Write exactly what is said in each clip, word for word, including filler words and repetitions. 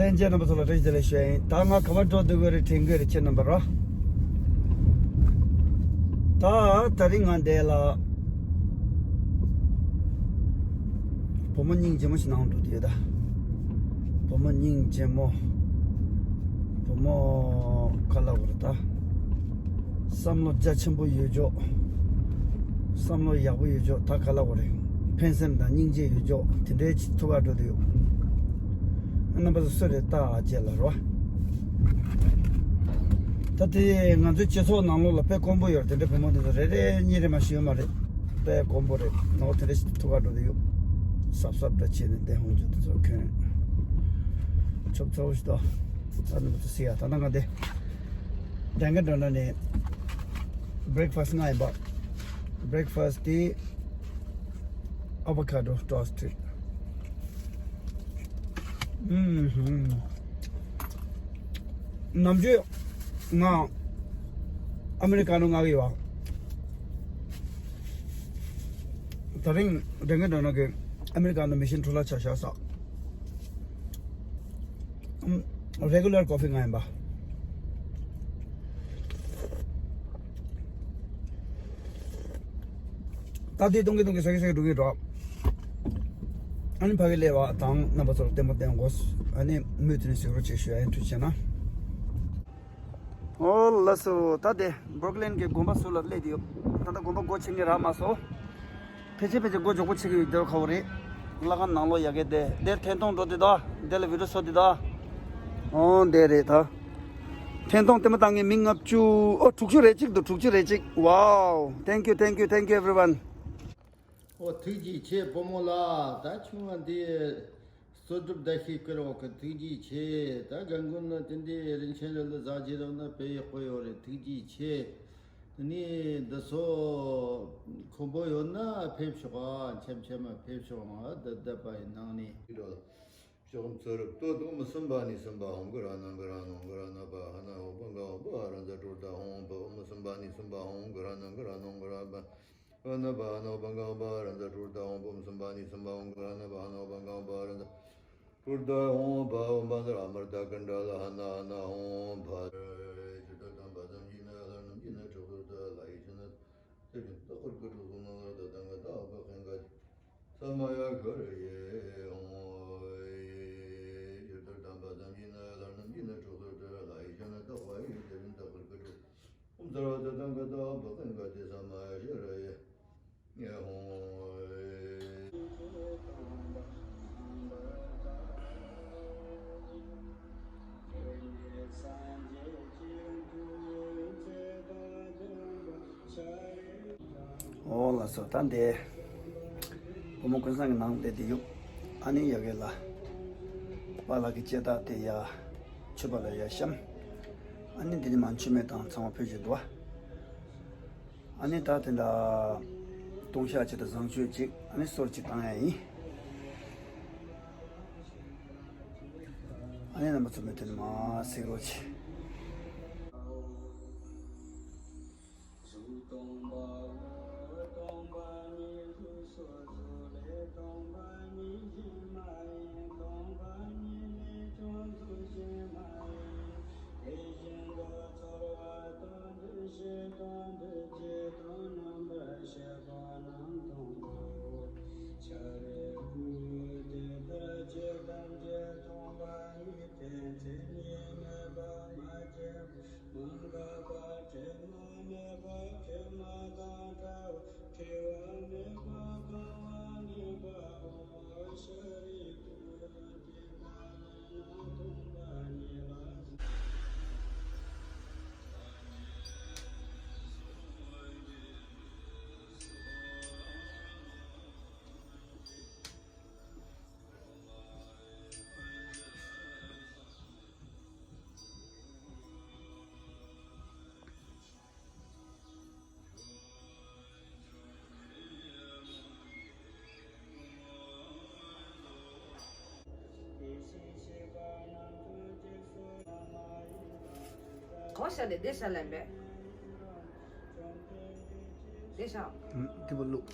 ལྷན་རྒྱས་རྣམ་པ་ཚོ་ལ་བཀྲ་ཤིས་བདེ་ལེགས་ཞུ་ཡ་ཡིན། ད་ང་ག་པར་འགྲོ་འདོད་ཀྱི་རེད་དྲན་གྱི་རེད་ཁྱེད་རྣམ་པར། ད་དེ་རིང་ང་འདི་ལ་བུ་མོ་སྙིང་རྗེ་མོ་ཞིག་ནང་འགྲོ་འདོད་ཡོད་ད། བུ་མོ་སྙིང་རྗེ་མོ། བུ་མོ་ག་ལ་བར་ད། བསམ་བློ་རྒྱ་ཆེན་པོ་ཡོད་ཅོག་བསམ་བློ་ཡག་པོ་ཡོད་ཅོག་ད་ག་ལ་བར་ཕན་སེམས་དང་སྙིང་རྗེ་ཡོད་ཅོག་དེ་འདྲའི་ཅིག་ཐུག་ག་འགྲོ་འདོད་ཡོད། རྣམ་པ་ཚོ་སུ་རེད་ད་རྗེས་ལ་རོ། ད་དེ་ང་ཚོའི་སྤྱི་ཚོགས་ནང་ལོགས་ལ་དཔེ་དཀོན་པོ་ཡོད་རེད། དེ་འདྲའི་བུ་མོ་དེ་ཚོ་རེ་རེ་གཉིས་རེ་མ་ཞིག་ཡོད་མ་རེད། དཔེ་དཀོན་པོ་རེད། ནོར་དེ་འདྲ་ཞིག་ཐུག་ག་འགྲོ་དེ་ཡོད། སབ་སབ་འདྲ་བྱས་ནས་བསྡད་ཧོང་ཆུ་དེ་ཚོ་ཁྱོད་ཆོབ་ཚ་བོ་ཞིག་ཏོ། ད་ནི་མི་ཚོ་སི་ཡ་ད་ན་ང་དེ་དྲན་གི་འགྲོ་ན་ནས་བྷི་རེག་ཕ་སི་ང་ཡིན་པ། བྷི་རེག་ཕ་སི་དེ་ཨ་བོ་ཁ་ཌོ་ཊོ་སི་ཊི་རེད། ནམ་རྒྱུན་ང་ཨ་མེ་རི་ཀ་ནང་ང་གི་ཡོད། དེ་རིང་དྲན་གི་འགྲོ་ན་གི་ཨ་མེ་རི་ཀ་ནང་མི་ཤིན་འཕྲོ་བརླག་ཆགས་ཤག་ས། རེ་གུ་ལར་ཀོ་ཕི་ང་ཡིན་པ། ད་དེ་གཏོང་གི་གཏོང་གི་ཟ་གི་ཟ་གི་འགྲོ་གི་འགྲོ། ཨ་ནི་ཕ་གི་ལས་བ་དང་རྣམ་པ་ཚོར་ལྟད་མོ་བསྟན་དགོས། ཨ་ནི་མུ་མཐུད་ནས་གཟིགས་རོགས་བྱེད་ཞུ་ཡ་ཡིན། ཐུགས་རྗེ་ཆེ་གནང་། ཨོ་ལགས་སོ། ད་དེ་བྷུ་རུག་ལིན་གྱི་དགོན་པ་ཟུར་ལ་སླེབས་ཡོད། ད་ལྟ་དགོན་པ་སྒོ་ཕྱེ་གི་རག་མ་སོང་། ཕལ་ཆེར་ཕལ་ཆེར་སྒོ་མགྱོགས་པོ་ཕྱེ་གི་ཡོད་འདོད་ཁ་བོ་རེད། ལྷ་ཁང་ནང་ལོགས་ཡ་གི་དེ་དེར་ཐེན་ཐོང་འགྲོ་དེ་ད། དེ་ལ་བི་ཌིའོ་བཟོ་དེ་ད། ཨོ་དེ་རེད་ད། ཐེན་ཐོང་དེ་མ་བཏང་ངས་མི་ལྔ་བཅུ་ཨོ་དྲུག་ཅུ་རེ་གཅིག་འདུག་དྲུག་ཅུ་རེ་གཅིག Wow, thank you, thank you, thank you everyone. ཨོ་ཐུགས་རྗེ་ཆེ་བུ་མོ་ལགས། ད་ཆུང་བ་འདི་གསོལ་སྒྲུབ་བརྡ་ཤིག་བསྐུར་འོག་གི་ཐུགས་རྗེ་ཆེ། ད་རྒན་རྒོན་ནི་དེ་འདྲའི་རིན་ཆེན་རི་ལ་ཟ་རྒྱུ་རག་ན་དཔེ་ཡག་པོ་ཡོད་རེད། ཐུགས་རྗེ་ཆེ། དེ་ནས་འདི་ཚོ་ཁོམ་པོ་ཡོད་ན་ཕེབས་ཤོག་ཨ། འཆམ་འཆམ་མ་ཕེབས་ཤོག་ཨ། འདི་བསྡད་པ་ཡི་ནང་ནས། ཕྱོགས་མཚོ་རབ་སྟོད་ཨོཾ་སུམྦྷ་ནི་སུམྦྷ་ཧཱུྃ་གུ་ར་ནཱ་གུ་ར་ནཱ་གུ་ར་ནཱ་བ་ཧ་ན་ཧོ་བ་ག་ཧོ་བ་ཧ་ར་ཛ་ཀྲུ་ཏ་ཧོ་བ་ཨོཾ་སུམྦྷ་ནི་སུམྦྷ་ཧཱུྃ་གུ་ར་ནཱ་གུ་ར་ནཱ་གུ་ར་བ་ཧ་ན་བ་ཧ་ན་ཧོ་བ་ག་ཧོ་བ་ཧ་ར་ཛ་ཀྲུ་ཏ་ཧོ་བ་ཨོཾ་སུམྦྷ་ནི་སུམྦྷ་ཧཱུྃ་གུ་ར་ནཱ་བ་ཧ་ན་ཧོ་བ་ག་ཧོ་བ་ཧ་ར་ཛ་ཀྲུ་ཏ་ཧོ་བ་ཨོཾ་བཛྲ་ཨ་མྲྀ་ཏ་ཀུཎྜ་ལ་ཧ་ན་ཧ་ན་ཧོ་བ། ཇི་ལྟར་དམ་པ་ཙམ་གྱིས་ནི་ལྷ་རྣམས་ཀྱི་ནི་གྲོགས་སུ་འགྲོ། ལྷ་ཡི་ཆོས་ནི་ཐེག་ཆེན་རྟོགས་པར་བཀོད་དྲུག་གསུང་ནང་ལ་ད་ལྟ་ང་དག་པ་ཀུན་དགའ་ས་མ་ཡ་ག་ར་ཡེ་ཧོ། ཇི་ལྟར་དམ་པ་ཙམ་གྱིས་ནི་ལྷ་རྣམས་ཀྱི་ནི་གྲོགས་སུ་འགྲོ། ལྷ་ཡི་ཆོས་ནི་རྟོགས་པ་ཡི་དེ་བཞིན་རྟག་པར་བཀོད་དྲུག་ཨོཾ་སརྦ་ཏ་ཏང་ག་ཏ་བ་ཀུན་དགའ་དེ་ས་མ་ཡ་ཤ་ར་ཡེ་ཧོ། ཨོ་ལགས་སོ། ད་འདི་བུ་མོ་ཀུན་བཟང་གི་ནང་སླེབས་ཏེ་ཡོད། ཨ་ནི་ཡ་གི་ལ་པཱ་ལགས་ཀྱི་ལྕེ་ལྟག་དེ་ཡ་མཆོད་པ་ལ་ཡ་བཤམས། ཨ་ནི་འདི་ནི་མ་མཆོད་མེ་དང་ཚང་མ་ཕུལ་བཞིན་འདུག་བ། ཨ་ནི་ད་དེ་འདྲ་ལྟུང་བཤགས་ཅིག་དང་བཟང་སྤྱོད་ཅིག་ཨ་ནི་གསུར་ཅིག་བཏང་ཡ་ཡིན། ཨ་ནི་རྣམ་པ་ཚོ་མུ་མཐུད་ནས་མར་གཟིགས་རོགས་གྱིས། གཟུགས་སྟོང་པའོ། སྟོང་པ་ཉིད་གཟུགས་སོ་གཟུགས་ལས། སྟོང་པ་ཉིད་གཞན་མ་ཡིན། སྟོང་པ་ཉིད་ལས་ཀྱང་གཟུགས་གཞན་མ་ཡིན། དེ་བཞིན་དུ་ཚོར་བ་དང་འདུ་ཤེས་དང་འདུ་བྱེད་དང་རྣམ་པར་ཤེས་པ་རྣམས་སྟོང་པའོ། ཤཱ་རིའི་བུ། དེ་ལྟར་ཆོས་ཐམས་ཅད་སྟོང་པ་ཉིད་དེ། མཚན་ཉིད་མེད་པ། མ་སྐྱེས་པ། མ་འགགས་པ། དྲི་མ་མེད་པ། དྲི་མ་དང་བྲལ་བ། བྲི་བ་མེད་པ། གང་བ་ངེས་པའོ། ཤཱ་རིའི་བུ། དེ་ལྟ་ན་སྟོང་པ་ཉིད་ལ། གང་ཤར་ནས་བདེ་ཤར་ལེན་པས། བདེ་ཤར། འདི་པོ་བླུག་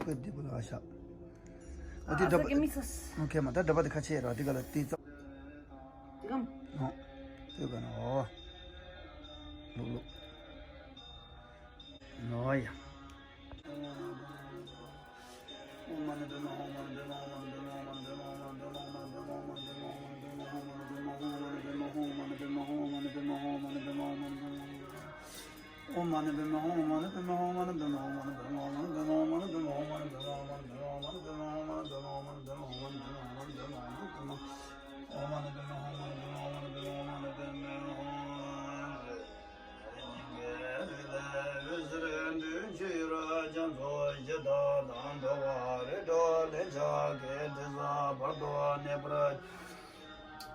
ཁོས་འདི་པོ་ལ་ཤག་ཨ་དེ་ཨ་འདྲ་ས་གི་མི་ས། ཨོ་ཁེ་མ་ད་འདྲ་པ་དེ་ཁ་ཆེ་ར་དེ་ག་ལ་དེ་ཙམ། ཨ་ཡ།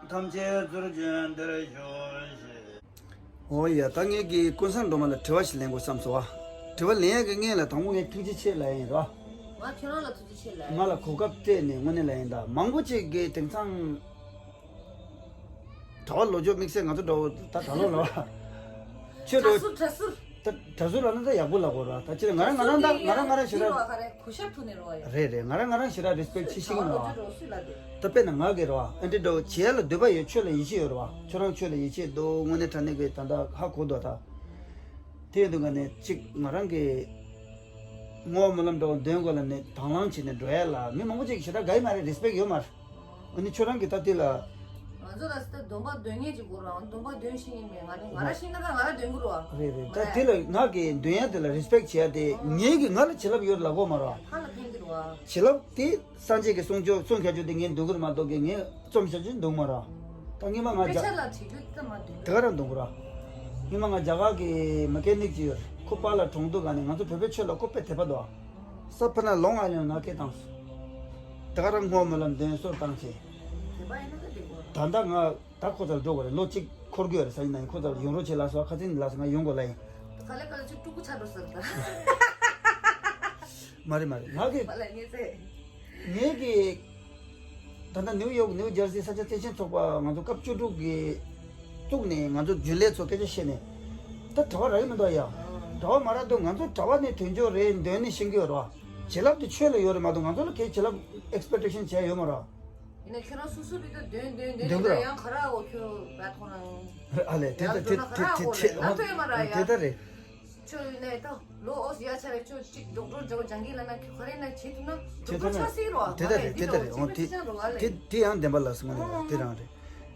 ཐམས་ཅད་ཚུར་བྱོན་འདིར་ཞུགས་ཤིག། འོ་ཡ། ད་ངས་ཀྱི་ཀུན་བཟང་སྒྲོལ་མ་ལ་དྲི་བ་ཞིག་ལེན་དགོས་བསམ་སོང་བ། དྲི་བ་ལེན་ཡག་གི་སྔོན་ལ་དང་པོ་ངས་ཐུགས་རྗེ་ཆེ་ལབ་ཡིན་རོ། ང་ཁྱོད་རང་ལ་ཐུགས་རྗེ་ཆེ་ལབ་ཡིན། ང་ལ་གོ་སྐབས་སྤྲད་ནས་དངོས་གནས་ལབ་ཡིན། ད་མང་པོ་ཅིག་གིས་དེང་སང་གྲྭ་བ་ལོ་ཇོ་དམིགས་བསལ་ང་ཚོ་འདྲ་བོ་ད་གྲྭ་ལོག་ལ་བ། ཁྱོད་འདྲ་བོ། གྲྭ་ཟུར། གྲྭ་ཟུར། ད་གྲྭ་ཟུར་ལ་ན་ད་ཡག་པོ་ལབ་དགོས་ར། ད་ཅི་ལ་ང་རང་ང་རང་ད་ང་རང་ང་རང་ཞེ་དྲག་གུ་ཤ་ཐུག་ནས་རོ་ཡ། རེད་རེད། ང་རང་ང་རང་ཞེ་དྲག་རེ་སི་པེག་ཆེ་ཤིང་ནོ། ད་དཔེར་ན་ང་གི་རོ། ཨ་འདྲི་འདྲ་བོ་བྱེད་ཡ་ལ་འདོད་པ་ཡོད། ཆོས་ལ་ཡིད་ཆེས་ཡོད་རོ། ཁྱོད་རང་ཆོས་ལ་ཡིད་ཆེས་འདུག། དངོས་གནས་དྲང་གནས་ཀྱི་ད་ལྟ་ཧ་གོ་འདུག་ད། དེ་ཡིན་དུས་ག་ནས་ཅིག་ང་རང་གི་བསྔོ་བ་སྨོན་ལམ་འདྲ་བོ་འདོན་དགོས་ལ་ནས་དང་བླངས་བྱས་ནས་འགྲོ་ཡ་ལ་མི་མང་པོ་ཅིག་ཞེ་དྲག་དགའ་ཡི་མ་རེད། རེ་སི་པེག་ཡོད་མ་རེད། འོ་ནི་ཁྱོད་རང་གིས་ད་དེ་ལ། ང་ཚོ་ལ་སི་ཏ་སྡོམ་པ་འདོན་མཁན་ཅིག་དགོས་ར། སྡོམ་པ་འདོན་ཤེས་ཀྱི་མེད། ང་རང་ང་རང་ཤེས་ན་ད་ང་རང་འདོན་གི་རོ། རེད་རེད། ད་དེ་ལ་ང་གི་འདོན་ཡ་དེ་ལ་རེ་སི་པེག་བྱེད་ཡ་དེ་ངེད་ཀྱི་ང་ལ་བྱིན་རླབས་ཡོད་ལབ་དགོས་མ་ར། ཕ་ལ་ཕན་གི་རོ། བྱིན་རླབས་དེ་སངས་རྒྱས་ཀྱི་གསུང་ཆོས་གསུང་བྱ་རྒྱུ་དེ་ངས་འདོན་གི་རེད་མ་གཏོགས་ཀྱི་ངས་རྩོམ་བྱ་རྒྱུ་འདོན་མ་ར། ད་སྔོན་མ་ང་དཔེ་རྒྱ་ཆ་ལ་བྲིས་རྒྱུ་དེ་མ་འདོན་གི། དེ་ག་རང་འདོན་གི་ར། སྔོན་མ་ང་རྒྱ་གར་གྱི་མེ་ཀེ་ནིག་ཅིག་ཡོད་རེད། ཁོ་པཱ་ལགས་གྲོངས་དུས་ག་ནས་ང་ཚོ་བོད་པའི་ཆོས་ལ་ཁོ་དཔེ་དད་པ་འདུག། ས་ཕ་ན་ལོང་ཨའི་ལན་ང་སྐད་བཏང་སོང་། ད་ག་རང་བསྔོ་སྨོན་ལམ་འདོན་གསོལ་བཏང་བྱས། དེ་པ་ཡིན་ན་ད་འགྲིག་གོ། ད་ལྟ་ང་ད་ཁོ་ཚར་འགྲོ་དགོས་རེད། ལོ་གཅིག་འཁོར་གྱི་ཡོད་རེད། ས་ཡིན་ན་ཡིན། ཁོ་ཚར་ཡོང་རོགས་བྱེད་ལ་སོགས་ཁ་སང་ལ་སོགས་ང་ཡོང་དགོས་ལ་ཡིན། ག་ལེ་ག་ལེ་ཅིག་ཕྲུ་གུ་ཆགས་འགྲོ་ཟེར་ད། མ་རེད་མ་རེད། ང་གི་མ་ལ་ངེས་ཚེ། ངེད་ཀྱི་ད་ལྟ་ནིའུ་ཡོག་ནིའུ་ཇར་སི་ས་སྐྱ་བརྩེ་ཆེན་ཚོགས་པ་ང་ཚོ་སྐབས་བཅུ་དྲུག་གི་བཙུགས་ནས་ང་ཚོ་རྒྱུན་ལས་ཚོ་སྐད་ཆ་བཤད་ནས་ད་གྲྭ་བ་རག་གི་མི་འདུག་ཡ། གྲྭ་བ་མ་རག་དུས་ང་ཚོ་གྲྭ་བ་ནས་དོན་འཁྱོལ་རེད་འདོན་ནས་ཤེས་ཀྱི་ཡོད་རེད་བ། བྱིན་རླབས་དེ་ཆོས་ལ་ཡོད་རེད་མ་གཏོགས་ང་ཚོ་ལ་གའི་བྱིན་རླབས་ཨེག་སི་པེག་ཊེ་ཤན་བྱས་ཡོད་མ་རེད། ཡིན་ན་ཁྱོད་རང་སོ་སོ་རིག་ད་འདོན་འདོན་འདོན་འདོན་གི་ར། ཡང་ག་ར་འོ་ཁྱོད་ར་ཐོང་རང་། ཨ་ལས་དེ་ད་དེ་དེ་དེ་དེ་ལ་ཐོས་མ་ར་ཡ། དེ་ད་རེད། ཁྱོད་ཡིན་ནའི་ད་ལོ་ཨོ་ཡ་ཆ་རེ་ཁྱོད་ཅིག་ཌོག་ཊར་ཇོ་སྦྱང་གི་ལ་ན་ཁྱོད་ག་རེ་ན་བྱེད་ཐུབ་ན་ཌོག་ཊར་ཆགས་སྲིད་རོ། དེ་ད་རེད། དེ་ད་རེད། འོ་དེ་དེ་དེ་ཡང་བདེན་པ་ལ་སོང་ནས་དེ་རང་རེད།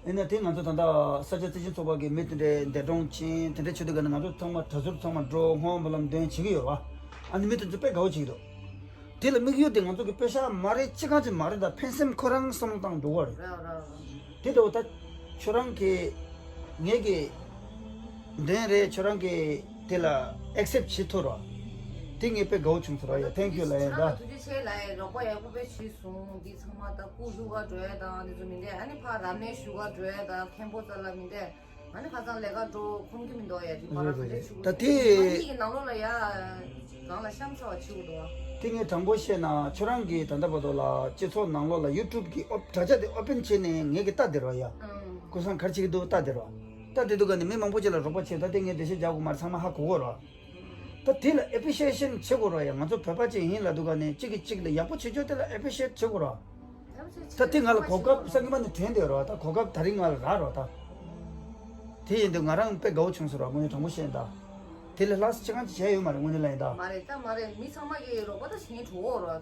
ཡིན་ན་དེ་ང་ཚོ་ད་ལྟ་ས་སྐྱ་བརྩེ་ཆེན་ཚོགས་པ་གི་མི་དེ་འདྲའི་འདས་གྲོངས་ཕྱིན་དེ་འདྲ་བྱེད་དུས་ག་ནས་ང་ཚོ་ཚང་མ་གྲྭ་ཟུར་ཚང་མ་འགྲོ་བསྔོ་བ་སྨོན་ལམ་འདོན་བྱེད་ཀྱི་ཡོད་རེད་བ། ཨ་ནི་མི་དེ་ཚོ་དཔེ་དགའ་བོ་བྱེད་ཀྱི་འདུག། དེ་ལ་དམིགས་ཡུལ་དེ་ང་ཚོ་གི་པེ་ཤ་མ་རེད་ཅི་གང་ཅི་མ་རེད། ད་ཕན་སེམས་ཁོ་རང་བསམ་བློ་བཏང་འགྲོ་བ་རེད། ར་ར་ར། དེ་འདྲ་བོ་ད་ཁྱོད་རང་གི་ངེད་ཀྱི་འདོན་རེད། ཁྱོད་རང་གི་དེ་ལ་ཨེག་སེབ་བྱེད་ཐུབ་རོགས། དེ་ངས་དཔེ་དགའ་བོ་བྱུང་ཟེར་བ་ཡ། ཐེང་ཀྱུ་ལབ་ཡ་ད། ཐུགས་རྗེ་ཆེ་ལབ་ཡ། རོགས་པ་ཡག་པོ་དཔེ་བྱས་སོང་། འདི་ཚང་མ་ད་སྐུ་བཞུགས་ག་འགྲོ་ཡ་དང་འདི་ཚོ་མི་འདྲ། ཨ་ནི་ཕར་རབ་གནས་ཞུ་ག་འགྲོ་ཡ་དང་མཁན་པོ་རྩ་ལ་མི་འདྲ། ང་ནི་ཁ་སང་ལས་ཀ་འགྲོ་ཁོམ་གྱི་མི་འདུག་ཡ། དེ་བར་རེད་རེད་ག་རེ་རེད། བྱེད་ད་དགོས་དེ་འདུག་ང་གཉིས་ཀྱི་ནང་ལོགས་ལ་ཡ་གང་ལ་གཤམ་ཚ་བ་བྱེད་དགོས་འདུག་བ། དེ་ངས་དྲང་པོ་བཤད་ན་ཁྱོད་རང་གིས་ད་ལྟ་བར་དུ་ལ་སྤྱི་ཚོགས་ནང་ལོགས་ལ་ཡུ་ཊུབ་གི་ཨོབ་དྲ་རྒྱ་དེ་ཨོ་པན་བྱས་ནས་ངས་ཀྱི་ལྟ་བསྡད་རོགས་ཡ། ཨང་། ཀུན་བཟང་ག་རེ་བྱེད་ཀྱི་འདུག་ལྟ་བསྡད་རོགས། ལྟ་བསྡད་འདུག་ག་ནས་མི་མང་པོ་ཅིག་ལ་རོགས་པ་བྱས། ད་དེ་ངས་འགྲེལ་བཤད་རྒྱག་དགོས་མ་རེད། ཚང་མ་ཧ་གོ་གོ་རོགས། ད་དེ་ལ་ཨེ་པི་ཤི་ཨེ་ཤན་བྱེད་དགོས་རོགས་ཡ། ང་ཚོ་བོད་པ་ཅིག་ཡིན་ལབ་འདུག་ག་ནས་གཅིག་གིས་གཅིག་ལ་ཡག་པོ་བྱེད་ཆོག་དེ་ལ་ཨེ་པི་ཤི་ཨེཊ་བྱེད་དགོས་རོགས། ད་དེ་ང་ལ་གོ་སྐབས་སང་ཉིན་མ་ནས་དྲན་བསྡད་རོགས། ད་གོ་སྐབས་ད་རིང་ང་ལ་རག་རོགས་ད། དེ་ཡིན་དུས་ང་རང་དཔེ་དགའ་བོ་བྱུང་སོང་ར། དངོས་གནས་དྲང་པོ་བཤད་ན་ད། དེ་ལས་ལྷག་ཅི་གང་ཅི་བྱས་ཡོད་མ་རེད། དངོས་གནས་ལ་ཡིན་ད། མ་རེད་ད་མ་རེད། མི་ཚང་མ་གི་རོགས་པ་ད་བྱེད་མཁན་གྲོགས་པོ་ར།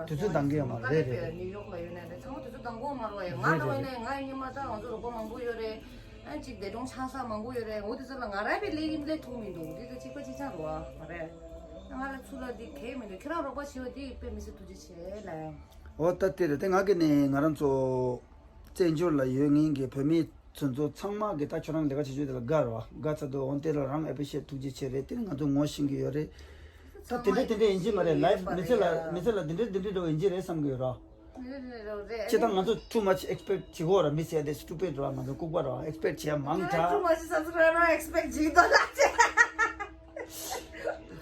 དུས་ཚོད་འདང་གི་ཡོད་མ་རེད། རེད་རེད། ནིའུ་ཡོག་ལ་ཡོད་ནའི་རེད། ཚང་མ་དུས་ཚོད་འདང་གི་ཡོད་མ་རེད། ང་རེད་རེད་རེད། ང་ཡིན་ནའི་ང་ཡིན་ནའི་ད་ང་ཚོ་རོགས་པ་མང་པོ་ཡོད་རེད། ཨ་ཅིག་འདས་གྲོངས་ཆགས་ས་མང་པོ་ཡོད་རེད། འོ་དེ་ཚོ་ལ་ང་རང་པའི་ལས་ཀྱི་ལས་ཐུག་མི་འདུག། དེ་ཚོ་གཅིག་པ་གཅིག་རྐྱང་རེད་བ། མ་རེད། ང་ལ་ཚུར་ལ་འདི་གས་མི་འདུག། ཁྱེད་རང་རོགས་པ་བྱེད་པ་འདི་དཔེ་མི་སྲིད་ཐུགས་རྗེ་ཆེ་ལ། འོ་ད་དེ་རེད། དེ་ང་གི་ནི་ང་རང་ཚོ་བཙན་བྱོལ་ལ་ཡོད་མཁན་གྱི་བོད་མི་ཚོ་ཚོ་ཚང་མ་གི་ད་ཁྱོད་རང་ལས་ཀ་བྱེད་ཆོག་དེ་ལ་དགའ་རོགས། དགའ་ཚ་དུ་འོན་ཏེ་ལ་རང་ཨེ་པི་ཤི་ཨེཊ་ཐུགས་རྗེ་ཆེ་རེད། དེ་ནི་ང་ཚོ་ངོ་ཤེས་ཀྱི་ཡོད་རེད། ད་དེ་འདྲ་དེ་འདྲ་ཡིན་གྱི་མ་རེད། ལའིབ་མི་ཚེ་ལ་མི་ཚེ་ལ་དེ་འདྲ་དེ་འདྲ་འགྲོ་ཡིན་གྱི་རེད་བསམ་གྱི་ཡོད་རོགས། སྤྱིར་བཏང་ང་ཚོ་too much expect བྱེད་དགོས་ར། མི་ཟེར་དེ་stupid ར། ང་ཚོ་ལྐུགས་པ་ར། expect བྱེད་ཡ་མང་དྲགས། Too much subscriber expect བྱེད་ཀྱི་འདུག་ལ་ཅེ།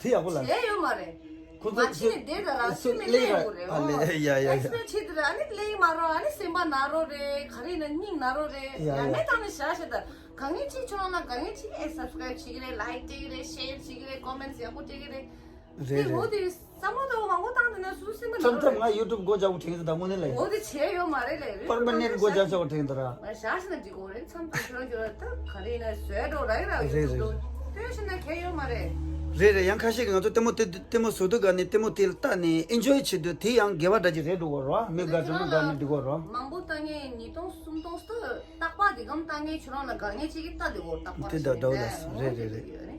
དེ་ཡག་པོ་ལ། བྱས་ཡོད་མ་རེད། ཁོ་ཚོ་མ་ཕྱི་ནས་བསྡད་ད་ར་སུ་སུ་ལེགས་ལེགས་ར། ར་ཨ་ལེ་ཡ་ཡ་ཡ། Expect བྱེད་དུ་ར་ཨ་ནི་ལེགས་མ་རོ། ཨ་ནི་སེམས་པ་ན་རོ་རེད། ག་རེ་ན་སྙིང་ན་རོ་རེད། ཡ་ཡ་ཡ། མེད་ཐང་ནས་བཞག་བྱེད་ད། གང་ངེས་ཅིག་ཆོག་ན་གང་ངེས་ཅིག་ཨེ་subscribe བྱེད་ཀྱི་རེད། like བྱེད་ཀྱི་རེད། share བྱེད་ཀྱི་རེད། comments ཡག་པོ་བྱེད་ཀྱི་རེད། རེད་དེ་རེད། འོ་དེ་བསམ་བློ་དང་མང་པོ་བཏང་དེ་ན་སུ་སེམས་པ་མཚམས་མཚམས་ང་ཡུ་ཊུབ་སྒོ་རྒྱག་དགོས་དྲན་གྱི་འདུག་ད་དངོས་གནས་ལ་ཡིན། འོ་དེ་བྱས་ཡོད་མ་རེད་ལས། པར་མ་ནེན་སྒོ་རྒྱག་ཆོག་དྲན་གྱི་འདུག་ར། ང་བཞག་ཤི་ན་འགྲིག་གོ་རེད། མཚམས་མཚམས་ཁྱོད་རང་ཁྱོད་རང་ད་ག་རེ་ཡིན་ན་བཟོས་འགྲོ་ར་ཡིན་ར། རེད་ཡུ་ཊུབ་རེད། འདུག་སྟོན་ཤི་ན་གལ་ཡོད་མ་རེད། རེད་རེད། ཡང་ཁ་ཤས་ཀྱིས་ང་ཚོ་ལྟད་མོ་དེ་ལྟད་མོ་བཟོ་དུས་ག་ནས་ལྟད་མོ་དེ་ལ་བལྟས་ནས་ཨེན་ཇོའི་བྱེད་དུས་དེ་ཡང་དགེ་བ་འདྲ་ཅིག་རེད་འགྲོ་གོ་རོ། མི་དགའ་དྲི་མི་དགའ་ནས་འགྲིག་གོ་རོ། མང་པོ་ལྟ་མཁན་ཉིས་སྟོང་སུམ་སྟོང་སྟོད་རྟག་པར་དེ་གམ་ལྟ་མཁན་ཁྱོད་རང་ལ་དགའ་མཁན་གཅིག་གིས་ལྟ་དེ་གོ་རྟག་པར་དེ་ད་ཟེར་འདྲ་བོ་ལ་ནས་རེད་རེད་རེད།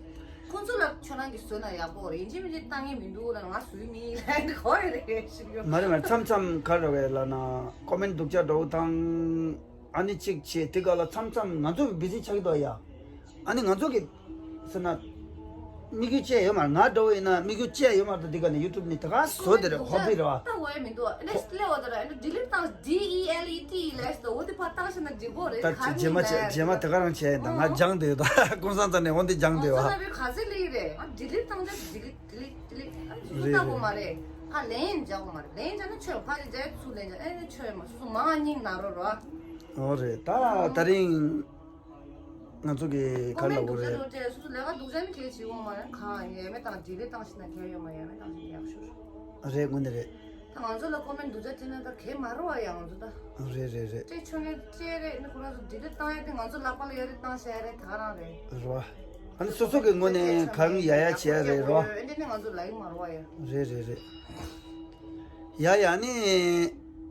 ཁོང་ཚོ་ལ་ཁྱོད་རང་གིས་བཟོས་ན་ཡག་པོ་རེད། ཡིན་གཅིག་མིན་གཅིག་ལྟ་མཁན་མི་འདུག་ལ་ང་བཟོས་མིན་ལ་འདི་གོ་རེད་རེད་ཞིག་ཡོད། མ་རེད་མ་རེད། མཚམས་མཚམས་ག་རེ་རེད་ལབ་ན་ཀོ་མེན་སྡུག་ཅག་འདྲ་བོ་དང་། ཨ་ནི་གཅིག་བྱས་དེ་ག་ལ་མཚམས་མཚམས་ང་ཚོ་གི་བི་ཟི་ཆགས་ཀྱི་འདུག་ཡ། ཨ་ནི་ང་ཚོ་གི་ཟེར་ན། དམིགས་ཡུལ་བཅས་ཡོད་མ་རེད། ང་འདྲ་བོ་ཡིན་ན་དམིགས་ཡུལ་བཅས་ཡོད་མ་རེད། དེ་ག་ནས་ཡུ་ཊུབ་ནས་དེ་ག་བཟོ་དེ་རེད། ཧོ་བི་རེད་བ། ད་འོ་ཡ་མི་འདུག་ཨ་ནི་སླེ་བ་དེ་ར་ཨ་ནི་ཌི་ལིཊ་བཏང་ཌི་ཨི་ཨེལ་ཨི་ཊི་ལས་ད་འོ་དེ་ཕར་བཏང་ཤེ་ན་འགྲིག་གོ་རེད། ད་ག་རྗེས་མ་ནས་བྱས་རྗེས་མ་དེ་ག་རང་བྱས་ཡིན། ད་ང་སྦྱངས་བསྡད་ཡོད། ད་ཀུན་བཟང་ཚ་ནས་འོ་འདི་སྦྱངས་བསྡད་ཡོད་ཨ། ང་ཚོ་ན་བའི་ག་ཚད་ལི་རེད། ཨ་ཌི་ལིཊ་བཏང་ད་ཌི་ལིཊ། དེ་ལས་དེ་ལས་ཨ་ནི་སུ་རེད་ལྟ་དགོས་རེད། མ་རེད། ཁ་ལན་རྒྱག་དགོས་མ་རེད། ལན་རྒྱག་ན་ཆོས་ཕ་ཅི་རྒྱག་ཚུར་ལན་རྒྱག་ཨེ་ནི་ཆོས་མ་སུ་སུ་མང་ང་སྙིང་ན་རོ་རོ། འོ་རེད། ད་དེ་རིང་ང་ཚོ་གི་ཁ་ལ་འོ་རེད། སུ་སུ་ལས་ཀ་སྡུག་ཅག་ནི་གལ་ཆེ་བོ་མ་རེད། གང་ཡ་མེད་བཏང་ལྡི་ལི་བཏང་ཤེ་ན་གལ་ཡོད་མ་ཡ་མེད་བཏང་ཤེ་ན་ཡག་ཤོས་རེད། དངོས་གནས་རེད། ད་ང་ཚོ་ལ་ཀོ་མེན་སྡུག་ཅག་བྲིས་ན་ད་གལ་མ་རོ་བ་ཡ་ང་ཚོ་ད། རེད་རེད་རེད། སྤྲད་ཆོག་ངེས་སྤྲད་རེད། ནི་ཁོ་རང་ཚོ་ལྡི་ལི་བཏང་ཡ་དེ་ང་ཚོ་ལག་པ་ལ་ཡོད་རེད་བཏང་ཤེ་ཡ་རེད་ད་ག་རང་རེད། རེད་བ། ཨ་ནི་སོ་སོ་གི་ངོས་ནས་གང་ཡ་ཡ་བྱེད་ཡ་རེད་རོ། ཨེ་འདྲ་ནི་ང་ཚོ་ལ་ཡིག་མ་རོ་བ་ཡ། རེད་རེད་རེད། ཡ་ཡ་ནི།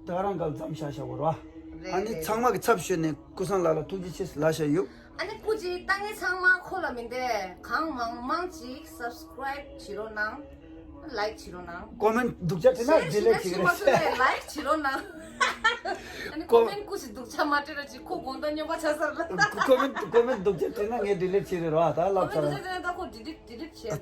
ད་ག་རང་ག་ལ་མཚམས་བཞག་བཞག་གོ་རོ། རེད་ཨ་ནི་རེད། ཚང་མ་གི་ཚབ་ཞུས་ནས་ཀུན་བཟང་ལགས་ལ་ཐུགས་རྗེ་ཆེ་ལབ་བཞག་ཡོད། ཨ་ནི་སྐུ་མཁྱེན་ལྟ་མཁན་ཚང་མ་ཁོ་ལ་མི་འདས་གང་མང་མང་ཅིག་སབ་སི་ཀ་རའིབ་བྱེད་རོགས་གནང་། ལའིག་བྱེད་རོགས་གནང་། ཀོ་མེན་སྡུག་ཅག་བྲིས་ན་ཌི་ལིཊ་བྱེད་ཀྱི་རེད། ལའིག་བྱེད་རོགས་གནང་། ཨ་ནི་ཀོ་མེན་སྐུ་ཞིག་སྡུག་ཅག་མ་བྲིས་ར་ཅིག་ཁོ་དགོང་དག་སྨྱོན་པ་ཆགས་ས་རེད། ཀོ་མེན་ཀོ་མེན་སྡུག་ཅག་བྲིས་ན་ངས་ཌི་ལིཊ་བྱེད་རེད་རོ། ད་ལབ་ཚར།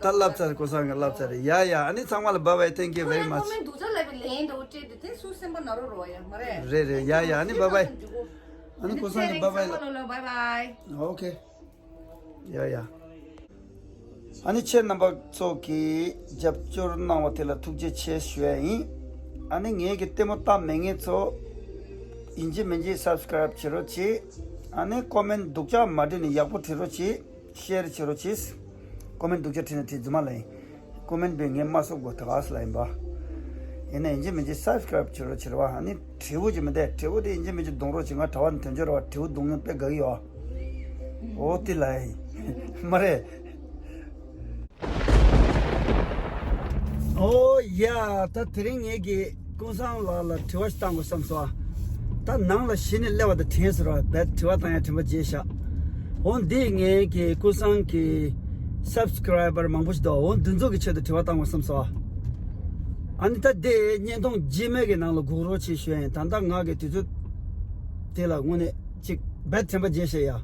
ད་ལབ་ཚར། ཀོ་བཟང་གིས་ལབ་ཚར་རེད། ཡ་ཡ་ཨ་ནི་ཚང་མ་ལ་བཱའི་བཱའི། ཐེང་ཀིའུ་ཝེ་རི་མ་ཆི། ཁོ་མེན་སྡུག་ཅག་ལབ་པའི་ལན་འདྲ་བོ་སྤྲད་དེ་དེ་སུ་སེམས་པ་ན་རོ་རོ་ཡ་མ་རེད། རེད་རེད། ཡ་ཡ་ཨ་ནི་བཱའི་བཱའི། ཨ་ནི་ཀོ་བཟང་གིས་བཱའི་བཱའི་ལབ། ཚང་མ་ལ་བཱའི་བཱའི། ཨོ་ཁེ། ཡ་ཡ། ཨ་ནི་ཁྱེད་རྣམ་པ་ཚོ་གིས་རྒྱབ་སྐྱོར་གནང་བ་དེ་ལ་ཐུགས་རྗེ་ཆེ་ཞུ་ཡ་ཡིན། ཨ་ནི་ངའི་གི་ལྟད་མོ་ལྟ་མེད་མཁན་ཚོ་ཡིན་གཅིག་མིན་གཅིག་སབ་སི་ཀ་རའིབ་བྱེད་རོགས་གྱིས། ཨ་ནི་ཀོ་མེན་སྡུག་ཅག་མ་བྲིས་ནས་ཡག་པོ་བྲིས་རོགས་གྱིས། ཤེར་བྱེད་རོགས་གྱིས། ཀོ་མེན་སྡུག་ཅག་བྲིས་ན་བྲིས་རྫུན་མ་ལ་ཡིན། ཀོ་མེན་བྱས་ངས་མ་གསོད་དགོས་ད་ག་ས་ལ་ཡིན་པ། ཡིན་ན་ཡིན་གཅིག་མིན་གཅིག་སབ་སི་ཀ་རའིབ་བྱེད་རོགས་བྱེད་རོགས། ཨ་ནི་དྲེའུ་ཅིག་མི་འདུག་དྲེའུ་དེ་ཡིན་གཅིག་མིན་གཅིག་རྡུང་རོགས་བྱེད། ང་གྲྭ་པ་ནས་ཐོན་ཆོག་ར་བ། དྲེའུ་རྡུང་མཁན་དཔེ་དགའ་གི་ཡོད། འོ་དེ་ལ་ཡིན། མ་རེད། ཨོ་ཡ། ད་དེ་རིང་ངེད་ཀྱིས་ཀུན་བཟང་ལགས་ལ་དྲི་བ་ཞིག་བཏང་དགོས་བསམ་སོང་ཨ། ད་ནང་ལ་གཞི་ནས་སླེབས་པ་དང་དྲན་སོང་ར། རྦད་དྲི་བ་བཏང་ཡ་དྲན་པ་བརྗེད་ཤག་འོ་འདི་ངེད་ཀྱི་ཀུན་བཟང་གི་སབ་སི་ཀ་རའི་བར་མང་པོ་ཞིག་འདུག་འོ་འདི་ཚོ་གི་ཆེད་དུ་དྲི་བ་བཏང་དགོས་བསམ་སོང་ཨ། ཨ་ནི་ད་དེ་བརྙན་ཐུང་རྗེས་མའི་གི་ནང་ལ་སྒུག་རོགས་བྱེད་ཞུ་ཡ་ཡིན། ད་ལྟ་ང་གི་དུས་ཚོད་དེ་ལ་དངོས་གནས་ཅིག་རྦད་དྲན་པ་བརྗེད་ཤག་ཡ།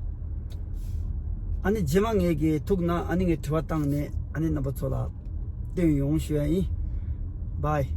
ཨ་ནི་རྗེས་མ་ངེད་ཀྱི་ཐུག་ན་ཨ་ནི་ངས་དྲི་བ་བཏང་ནས་ཨ་ནི་རྣམ་པ་ཚོ་ལ་སྟོན་ཡོང་ཞུ་ཡ་ཡིན། བཱའི།